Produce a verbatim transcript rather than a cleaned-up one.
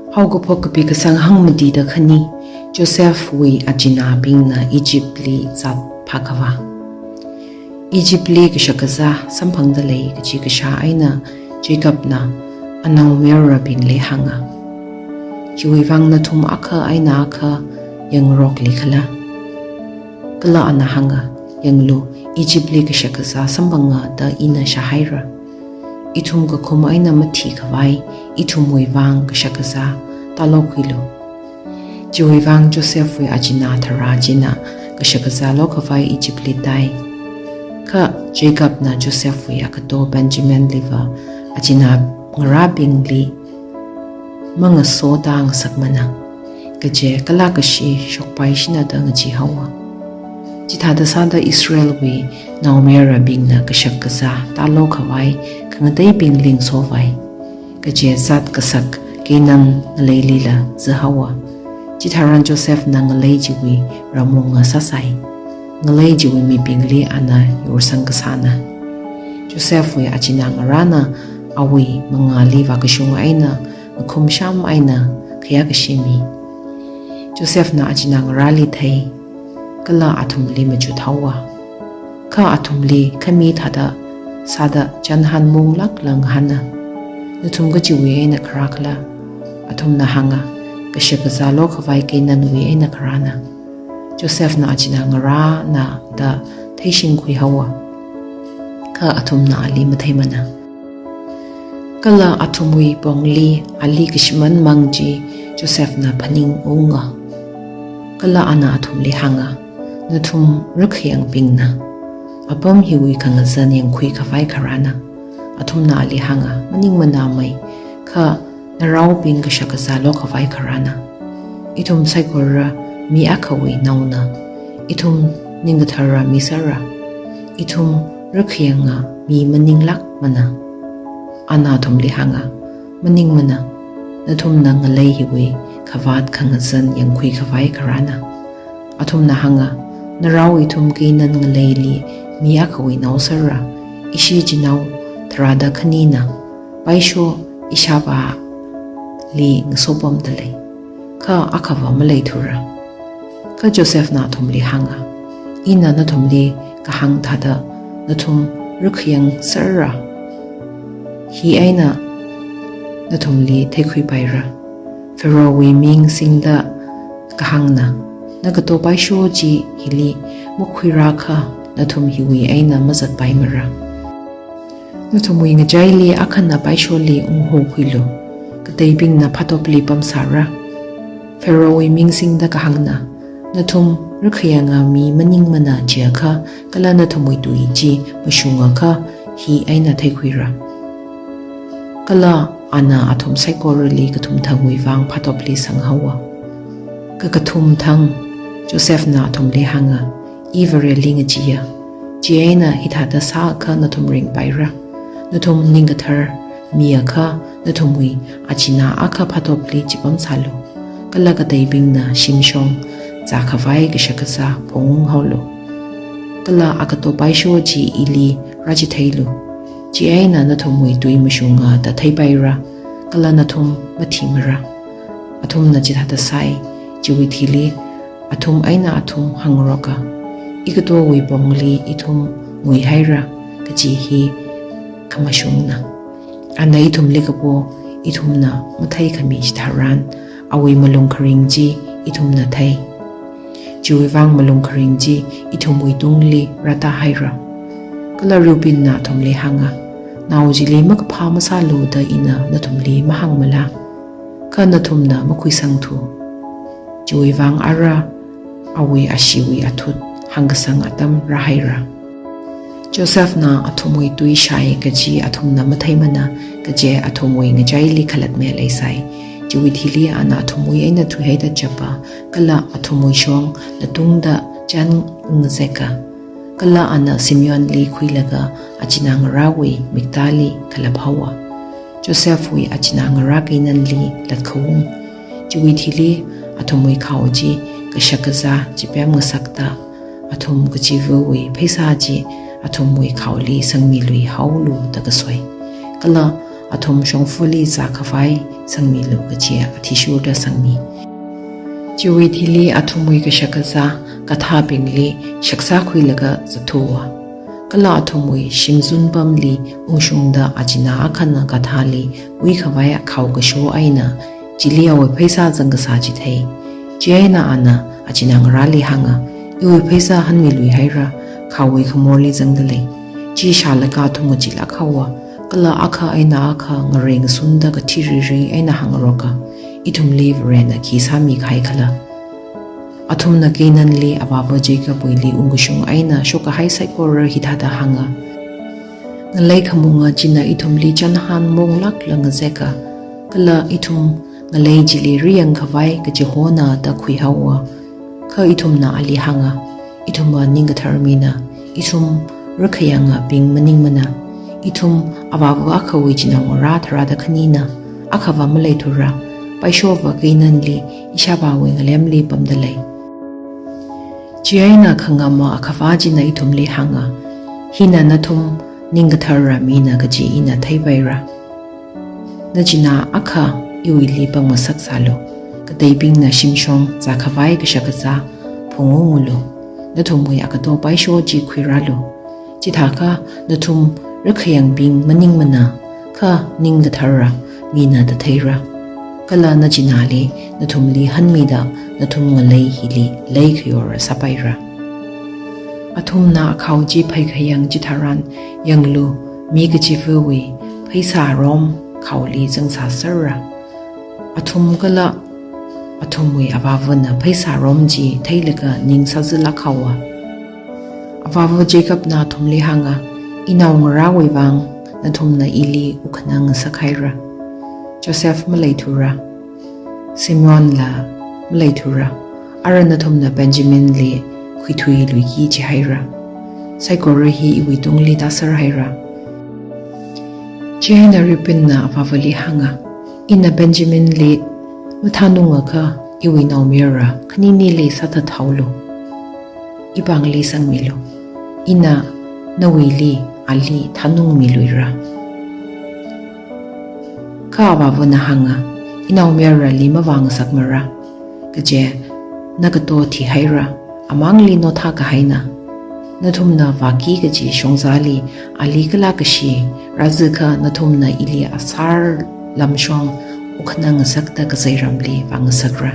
Haokaphok kapi kasang hangmatida khani, Josephwui achinābingna Egyptli zat phākhavā. Egyptli kashakazā samphangda lei kaji kashā eina Jacobna anaomayarabingli hānga, "Chiwui vang nathum akha eina akha yangrokli khala?" Kala ana hānga, "Yanglu, Egyptli kashakazā samphanga da ina shāhaira. Ithum kakhum eina mathikhavai ithumwui vang kashakazā tālokhuilu." Chiwui vang Josephwui achinā tharā china kashakazā lokhavai Egyptli tai. Kha Jacobna Josephwui agato Benjaminliva achinā ngarābingli mangasoda ngasakmana, kaje kalākashi shokpaishina da ngacheihaowa. Chithāda sāda Israelwui naomayarabingna kashakazā tālokhavai khangateibingli ngasovai, kaje zat kasak Canaan ngaleilila zihaowa. Chitharan Josephna ngalei chiwui ramwunga sāsai. Ngalei chiwui mibingli ana yorsang kasāna. Josephwui achinā ngarāna awui mangāli vākashung eina ngakhumsham eina khayākashi mi. Josephna achinā ngarāli thei, kala athumli machut haowa. Kha athumli khami thāda sāda chānhan munglākla ngahāna, "Nathum kachiwui eina kharā khala?" Athumna hānga, "Kashakazā lokhavai Canaanwui eina kharāna." Josephna achinā ngarāna da theishingkhui haowa. Kha athumna ali matheimana. Kala athumwui pongli ali kashimān mang chi Josephna phaningunga. Kala ana athumli hānga, "Nathum rakhayangbingna. Apam hiwui khangazan yangkhuikhavai kharāna?" Athumna ali hānga, "Maningmana mei, kha naraobing kashakazā lokhavai kharāna? Ithum saikora mi akhawui naona. Ithum ningkathara mi sāra. Ithum rakhayanga mi maninglākmana." Ana athumli hānga, "Maningmana, nathumna ngalei hiwui khavāt khangazan yangkhuikhavai kharāna?" Athumna hānga, "Narao ithum Canaan ngaleili mi akhawui nao sāra, ishi chinao tharāda khanina, paisho ishāvāli ngasopamda lei, kha akhava maleithura." Kha Josephna athumli hānga, "Ina nathumli kahāng thāda nathum rakhayang sāra. Hi eina nathumli theikhuipaira. Pharaohwui ming singda kahāngna, 'Nagato paisho chi hili makhuirakha nathum hiwui eina mazatpaimara. Nathumwui ngachaili akhana paisholi unghokhuilu, kateibingna phatopli pamsāra. Pharaohwui ming singda kahāngna, nathum rakhayanga mi maningmana jiakha, kala nathumwui tui chi mashungakha, hi eina theikhuira.'" Kala ana athum saikorali kathumthangwui vang phatopli sanghaowa. Kakathumthang Josephna athumli hānga, "I Vareli ngacheeya. Chieina hithāda sāakha nathum ringpaira. Nathum ningkathar miakha nathumwui achinā akha phatopli chipamsālu. Kala kateibingna shimshong zākhavai kashakazā phongung haolu. Kala agato paisho chi ili rāchitheilu. Chieina nathumwui tui mashunga da theipaira, kala nathum mathimara." Athumna chithāda sāi. Chiwui thili athum eina athum hāngaroka, "Igatowui pongli ithum nguihaira, kaji hi khamashungna. Ana ithumli kapo, ithumna matheikhami chitharan, awui malung kharing chi ithumna thei. Chiwui vang malung kharing chi ithumwui tungli rātāhaira." Kala Reubenna athumli hānga, "Nao chili makaphā masālu da ina nathumli mahāngmala? Kha nathumna makhuisangthu. Chiwui vang ara awui asheewui athut hāngkasang atam rāhaira." Josephna athumwui tui shai kaji athumna matheimana, kaje athumwui ngachaili khalatme leisai. Chiwui thili ana athumwui eina thuihaida chapa, kala athumwui shong latungda chān ngazeka. Kala ana Simeonli khuilaga achinā ngarāwui miktāli khalap haowa. Josephwui achinā ngarā Canaanli latkhaung. Chiwui thili athumwui khao chi kashakazā chipem ngasakta, athum kachivawui pheisā chi athumwui khaoli sangmilui haolu da kasoi. Kala athum shongfali zākhavai sangmilu kaji athishurda sangmi. Chiwui thili athumwui kashakazā gadhābingli shaksākhuilaga zathuwa. Kala athumwui shimzun pamli ungshungda achinā akhana gadhāli wuikhavai khao kasho eina chili awui pheisā zangkasā chi thei. Chieina ana achinā ngarāli hānga, "Iwui pheisā hanmiluihaira, khaowui khamorli zangdalei." Chi shālaga athum ngachilāk haowa, kala akha eina akha ngarei ngasunda kathi riri eina hāngaroka, "Ithumli Varena khi sāmikahai khala?" Athumna Canaanli avāva Jacobwuili ungkashung eina shokkahai saikora hithāda hānga, "Ngalei khamunga china ithumli chānhān monglākla ngazeka, kala ithum ngalei chili riyangkhavai kachihonada khuihaowa." Kha ithumna ali hānga, "Ithumva ning kathar mina, ithum rakhayangabing maningmana. Ithum avāva akhawui chinaongarā tharāda khanina, akhava maleithura, paishova Canaanli ishāvāwui ngalemli pamdalei." Chieina khangama akhava china ithumli hānga, "Hina nathum ning kathara mina kaji ina theipaira. Nachinā akha iwuili pamngasak sālu, kateibingna shimshong zākhavai kashakazā phungungulu, nathumwui agato paisho chi khuirālu. Chithākha nathum rakhayangbing maningmana, kha ning kathara mina da theira. Kala nachināli nathumli hanmida nathum ngalei hili leikhayor sāpaira." Athumna akhao chi phaikhayang chitharan, yanglu, mi kachivawui pheisā rom khaoli zangsāserra. Athum kala athumwui avāvana pheisā rom chi theilaga ning sāzilāk haowa. Avāva Jacobna athumli hānga, "Inaongarāwui vang nathumna ili wukkhanang ngasakhaira. Joseph maleithura, Simeonla maleithura, ara nathumna Benjaminli khuithuiluiki jihaira. Saikora hi iwuitungli tāserhaira." Chieina Reubenna avāvali hānga, "Ina Benjaminli mathānungakha iwui naomayara khaninili sāthathaolu. Ipāngli sangmilu. Ina nawuili ali thānungmiluira." Kha avāvana hānga, "Inaomayarali mavāngasakmara, kaje nagato thihaira, amangli nothā kahaina. Nathumna vāki kaji shongzāli ali kalā kashi rāzikha nathumna ili asār lamshong wukkhanang ngasakta kazeiramli vāngasakra."